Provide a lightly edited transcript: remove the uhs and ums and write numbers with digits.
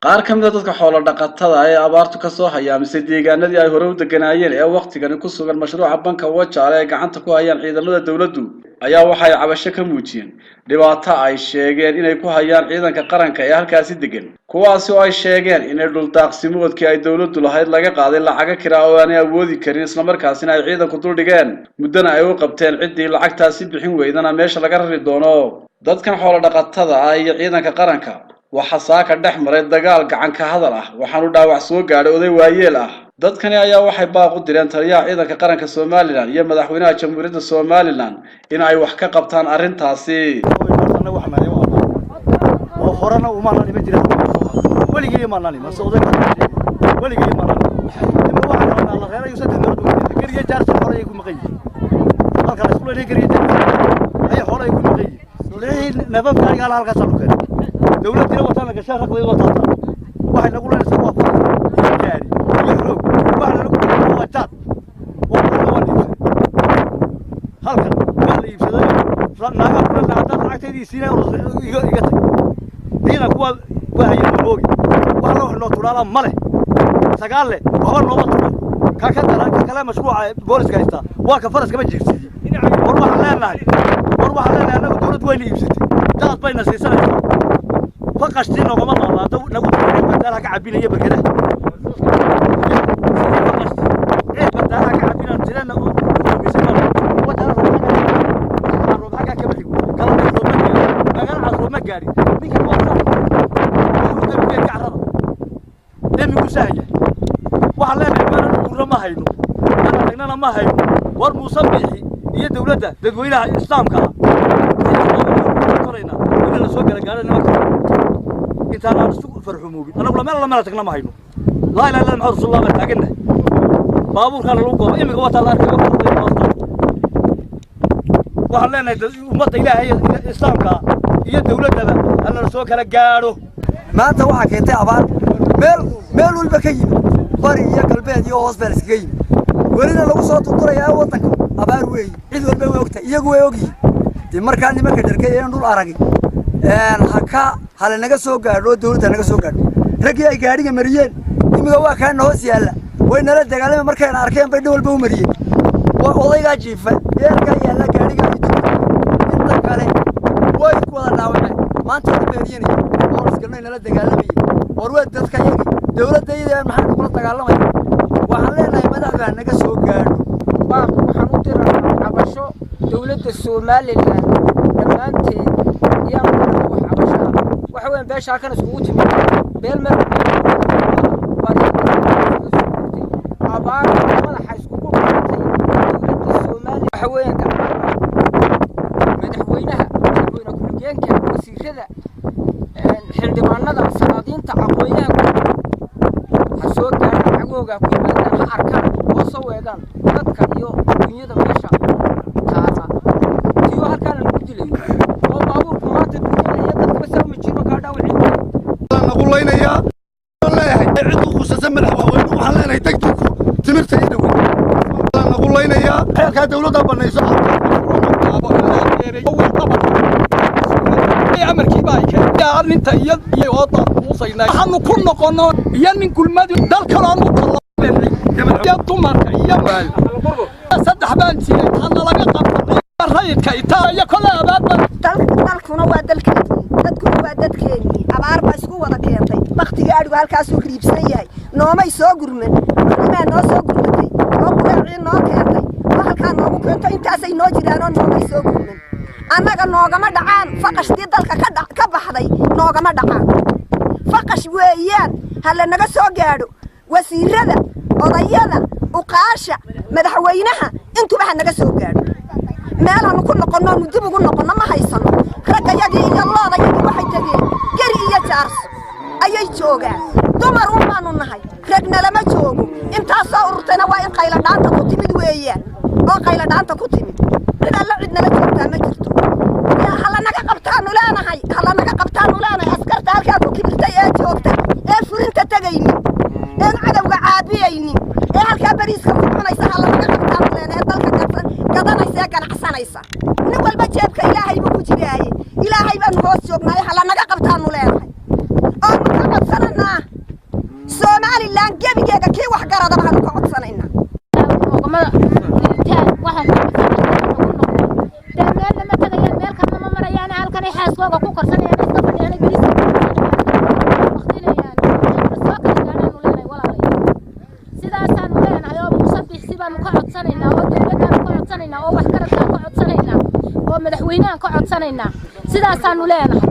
Qaar ka mid a dadka xoolo dhaqatada ee abaartu ka soo hayaamisay deegaanadii ay hore u deganaayeen ee wakhtigani ku sugan mashruuca banka Wajaale ee gacanta ku hayaan ciidamada dowladdu ayaa waxay cabasho ka muujiyeen dhibaato ay sheegeen inay ku hayaan ciidanka qaranka ee halkaasi degan, kuwaasi oo ay sheegeen inay dhuldaaqsimoodkii ay dowladdu lahayd laga qaaday lacago kiraa oo aanay awoodi karin, islamarkaasina ay ciidanku duldhigeen, muddana ay u qabteen ciddii lacagtaasi bixin weydana meesha laga rari doono. Dadkan xoolo dhaqatada ah iyo ciidanka qaranka waxaa saaka dhex maray dagaal gacan ka hadal ah, waxaanu dhaawac soo gaadhay oday waayeel ah. Dadkani ayaa waxay baaq u direen taliyaha ciidanka qaranka Somaliland iyo madaxweynaha Jamhuuriyadda Somaliland in ay wax ka qabtaan arrintaasi. Oo horena umaanaan iman jirin, weligay maanaan iman, socday weligay maanaan iman. Waxaan rabnaa la reerayo 3 meelood ugu geriye jaarsan hore ay ku maqan yihiin, halka la isku leeyahay geriye jaarsan ay hore ay ku maqan yihiin. Lixii nafafka aniga halkaas aanu keenay, dowladdiina wataan la gashaa, raqdayda wataan. Waxay nagu leenaysaa waa faras iyo gaari iyo xoog. Waxa nagu leeyahay waa jaad oo horena waa la iibsaday, halkan waa la iibsaday. Naagaa kula haddaad lacagtaydii siinay iga iga tag. Ciidanku waa hayeen moogi wax la wax noo tudhaala ma leh, sagaal leh waxba nooma tudho. Ka ka dara ka kale mashruuca booliska haystaa waa ka faraskama jiirsiiyey. War waxaan leenahay, war waxaan leenahay, annagu dowladdu wayna iibsatay, jaad bayna siisanaysaa, faqashtii noogama laalaado, nagu badaalaha ka cabinaya berkadaha faqashtii ciid badaalaha ka cabinaan jirana roob xaggaa kama xigo, kala dhex roob ma gaarin, magaala cas roob ma gaarin. Ninkan waa sax wuxuu geedka carrada demigu sahaya. Waxaan leenahay meelan gurro ma hayno, meelan tagnana ma hayno. War Muuse Biixi iyo dowladda dadweynaha islaamka ah koraynaa in la soo kala gaaro nimanka intaan aan isu farxumoobin. Annaguna meel alla meel tagna ma hayno. Laa ilaha illa Maxamed rasuulullah baan taagannahay. Baabuurkaana lagu gooba imika wataa la arkay. Waxaan leenahay ummadda Ilaahay islaamka iyo dowladdaba halala soo kala gaadho. Maanta waxaa keentay abaar meel meel walba ka yimid, bari iyo galbeed iyo hoos baa iskaga yimid, welina lagu soo tuturayaa waddanka. Abaar weeyi, cid walba way ogtahay, iyagu way ogyihiin. Dee markaa nimanka dharkay een dhul aragin haka hala naga soo gaadho oo dawladda naga soo gaadho. Raggii ay gaadhiga mariyeen imiga waa kaana hoos yaalla, way nala dagaalama markayna arkeen bay dhan walba u mariyeen. Waa odaygaa jiifa eelkaa yaalla gaadhiga inta kale way wada dhaawaceen. Maanta wada beeriyanaya oo isgalnay nala dagaalamayay. War waa dadka yagi dawladda iyada maxaa nagula dagaalamaya? Waxaan leenahay madaxda ha naga soo gaadho. Baaq waxaan u diranaa cabasho dowladda Somaliland dhammaanteed iyaan u dirnaa wax cabasho ah. Waxa weeyaan beesha halkan iskugu timid beel meel bari abaar madaxa iskugu dhufatay dowladda Soomaaliya. Waxa weeyaan madaxweynaha, madaxweyne ku-xigeenka, wasiirada, xildhibaanada, salaadiinta, aqoonyahanka ha soo gaadhaan, cagahooga ha ku yimaadaan, ha arkaan oo soo weegaan dadka iyo dunyada meesha taala tiyo halkaana lagu dilayo oo baabuurku maanta dunyada iyo dadkaba saa ma jiro kaa dhaawacin. Nagu laynayaa leeyahay cid u khusasa madaxweyne. Waxaan leenahay degdegku timirta iyo dhaweyn nagu laynayaa, xeelkaa dawladda banayso. Amarkiiba ay keenay iyo ooda kuusaynaa waxaanu ku noqono iyo nin gulmadu dalkaloon u tallo dumarka iyo saddex baan jiray hana laga qabto rayidka itaa iyo kole abaadba. Dalkuna waa dalkeennii, dadkuna waa dadkeennii. Abaar baa isku wada keentay. Baktigii adhigu halkaasuu riibsan yahay. Noomay soo gurman, culimaa noo soo gurmatay oo qureecii noo keentay oo halkaa noogu keento. Intaasay noo jiraanoo noomay soo gurman. Annaga noogama dhacaan faqashtii dalka ka baxday, noogama dhacaan faqash weeyaan. Ha la naga soo gaadho wasiirada, odayada, uqaasha, madaxweynaha, intuba ha naga soo gaadho. Meelaanu ku noqonno nu dib ugu noqonno ma haysano. Raggayagii iyo loodayagii waxay tegeen Geri iyo Jaarso ayay joogaan. Dumar un baanu nahay, ragna lama joogo. Intaasoo ururtayna waa in qayladhaanta ku timid weeyaan oo qayladhaanta ku timid. Cid alla cid nala joogtaa ma jirto. Hala naga qabtaanu leenahay, hala naga qabtaanu leenahay askarta halkaa ku kibirtay ee joogta ee furinta tegaynin een cadowga caabiyaynin ee halkaa bariiska ku cunaysa. Hala naga qabtaanu leenahay dalka gadanaysa ee ganacsanaysa. Nin walba jeebka Ilaahay. Ilmahooga ku korsanayaan, iska fadhiyaan, bariiska ku korsanayaan, waqtinayaan. Soo kala gaadhaanu leenahay, walaalayaal. Sidaasaanu leenahay oo Muuse Biixi baanu ka codsanaynaa, oo dowladdaanu ka codsanaynaa, oo waxgaradkaan ka codsanaynaa, oo madaxweynahan ka codsanaynaa. Sidaasaanu leenahay.